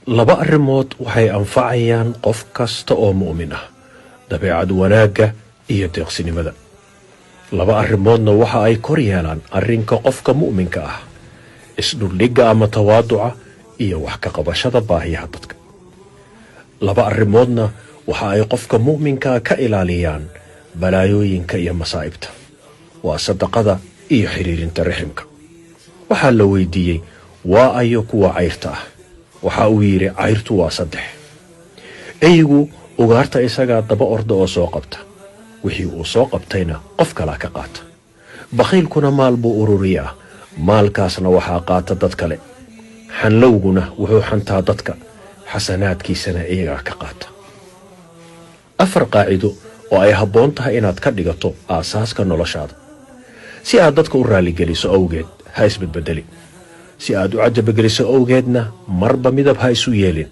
Laba arrimood waxay anfacayaan qof kasta oo mu'min ah: dabeecad wanaagga iyo deeqsinimada. Laba arrimoodna waxa ay kor yeelaan arrinka qofka mu'minka ah: isdhuldhigga ama tawaaduca iyo wax ka qabashada baahiyaha dadka. Laba arrimoodna waxa ay qofka mu'minkaa ka ilaaliyaan balaayooyinka iyo masaa'ibta: waa sadaqada iyo xidhiirinta riximka. Waxaa la weydiiyey, waa ayo kuwa cayrta ah? Waxa uu yidhi, cayrtu waa saddex: eygu ugaarta isagaa daba orda oo soo qabta, wixii uu soo qabtayna qof kalaa ka qaata. Bakhiilkuna maal buu ururiyaa, maalkaasna waxaa qaata dad kale. Xanlowguna wuxuu xantaa dadka, xasanaadkiisana iyagaa ka qaata. Afar qaacido oo ay habboon tahay inaad ka dhigato aasaaska noloshaada: si aad dadka u raalligeliso awgeed ha isbedbedelin, si aad u cajabageliso awgeedna marba midab ha isu yeelin,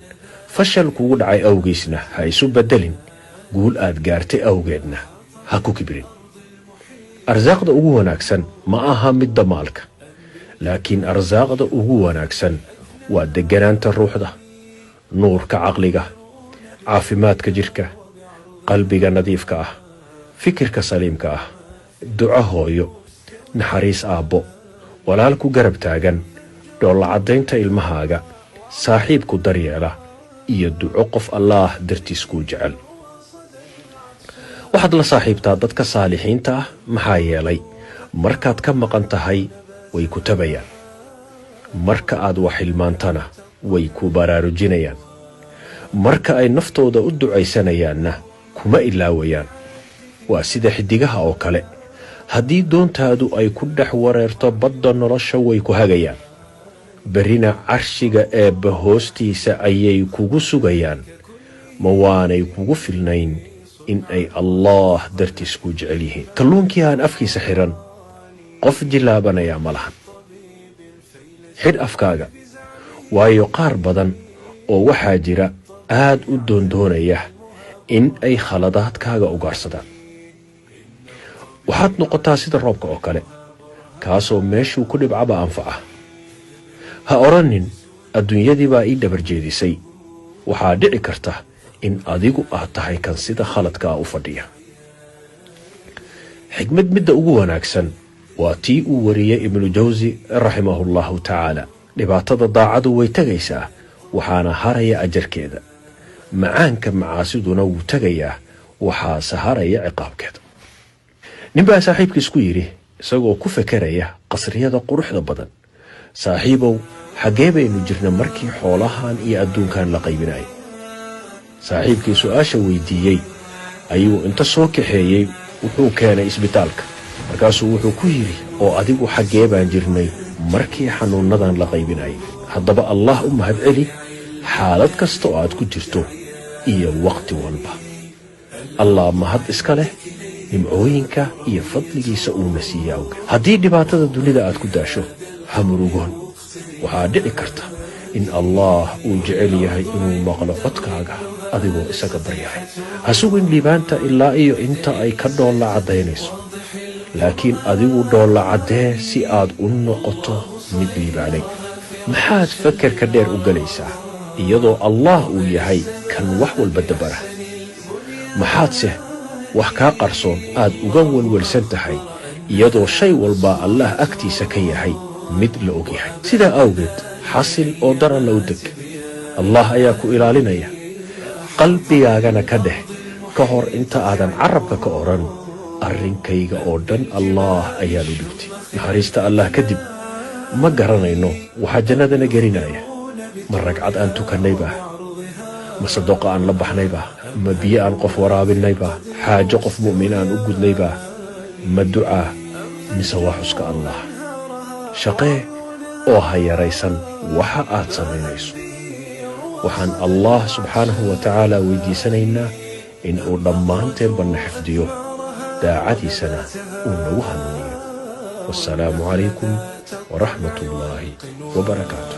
fashal kugu dhacay awgiisna ha isu beddelin, guul aad gaartay awgeedna ha ku kibrin. Arsaaqda ugu wanaagsan ma aha midda maalka, laakiin arsaaqda ugu wanaagsan waa degganaanta ruuxda, nuurka caqliga, caafimaadka jidhka, qalbiga nadiifka ah, fikirka saliimka ah, duco hooyo, naxariis aabbo, walaal ku garab taagan, dhoolla caddaynta ilmahaaga, saaxiibku daryeela iyo duco qof Allaah dartiis kuu jecel. Waxaad la saaxiibtaa dadka saalixiinta ah, maxaa yeelay markaad ka maqan tahay way ku tabayaan, marka aad wax hilmaantana way ku baraarujinayaan, marka ay naftooda u ducaysanayaanna kuma ilaawayaan. Waa sida xidigaha oo kale: haddii doontaadu ay ku dhex wareerto badda nolosha, way ku hagayaan, berrina carshiga Eebba hoostiisa ayay kugu sugayaan. Ma waanay kugu filnayn in ay Allaah dartiis ku jecel yihiin? Kalluunkii aan afkiisa xiran qof jilaabanayaa ma lahan. Xidh afkaaga, waayo qaar badan oo waxaa jira aad u doondoonaya in ay khaladaadkaaga ugaarsadaan. Waxaad noqotaa sida roobka oo kale, kaasoo meeshuu ku dhibcaba anfaca. Ha odhanin, adduunyadii baa ii dhabar jeedisay. Waxaa dhici karta in adigu aad tahay kan sida khaladkaa u fadhiya. Xikmad midda ugu wanaagsan waa tii uu wariyey Ibnu Jawsi raximahullahu tacaala: dhibaatada daacadu way tegaysaa, waxaana haraya ajarkeeda. Macaanka macaasiduna wuu tegayaa, waxaase haraya ciqaabkeeda. Ninbaa saaxiibkiis ku yidhi, isagoo ku fekeraya qasriyada quruxda badan, saaxiibow, xaggee baynu jirna markii xoolahan iyo adduunkan la qaybinayay? Saaxiibkii su-aasha weydiiyey ayuu inta soo kaxeeyey wuxuu keenay isbitaalka. Markaasuu wuxuu ku yidhi, oo adigu xaggee baan jirnay markii xanuunnadan la qaybinayay? Haddaba Allah u mahad celi xaalad kasta oo aad ku jirto iyo wakhti walba. Allah mahad iska leh nimcooyinka iyo fadligiisa uuna siiye awgeed. Haddii dhibaatada dunida aad ku daasho, ha murugoon. Waxaa dhici karta in Allaah uu jecel yahay inuu maqlo codkaaga adigoo isaga baryahay. Ha sugin liibaanta ilaa iyo inta ay ka dhoolla caddaynayso, laakiin adigu dhoolla caddee si aad u noqoto mid liibaanay. Maxaad fakerka dheer u gelaysaa, iyadoo Allaah uu yahay kan wax walba dabara? Maxaadse wax kaa qarsoon aad uga welwelsan tahay, iyadoo shay walbaa Allaah agtiisa ka yahay mid la og yahay? Sidaa awgeed xasil oo dar Alla u deg. Allah ayaa ku ilaalinaya. Qalbigaagana ka dheh ka hor inta aadan carabka ka odhan, arrinkayga oo dhan Allaah ayaan u dhigtay. Naxariista Allah kadib ma garanayno waxaa jannadana gelinaya. Ma ragcad aan tukannayba? Ma sadoqa aan la baxnayba? Ma biyo aan qof waraabinayba? Xaajo qof mu'min aan u gudnayba? Ma ducaa, mise waa xuska Allah? Shaqee oo ha yaraysan waxa aad samaynayso. Waxaan Allah subxaanahu wa tacaala weydiisanaynaa in uu dhammaanteenba na xifdiyo, daacadiisana uu nagu hanuuniyo. Wassalaamu calaykum waraxmat ullaahi wabarakaatu.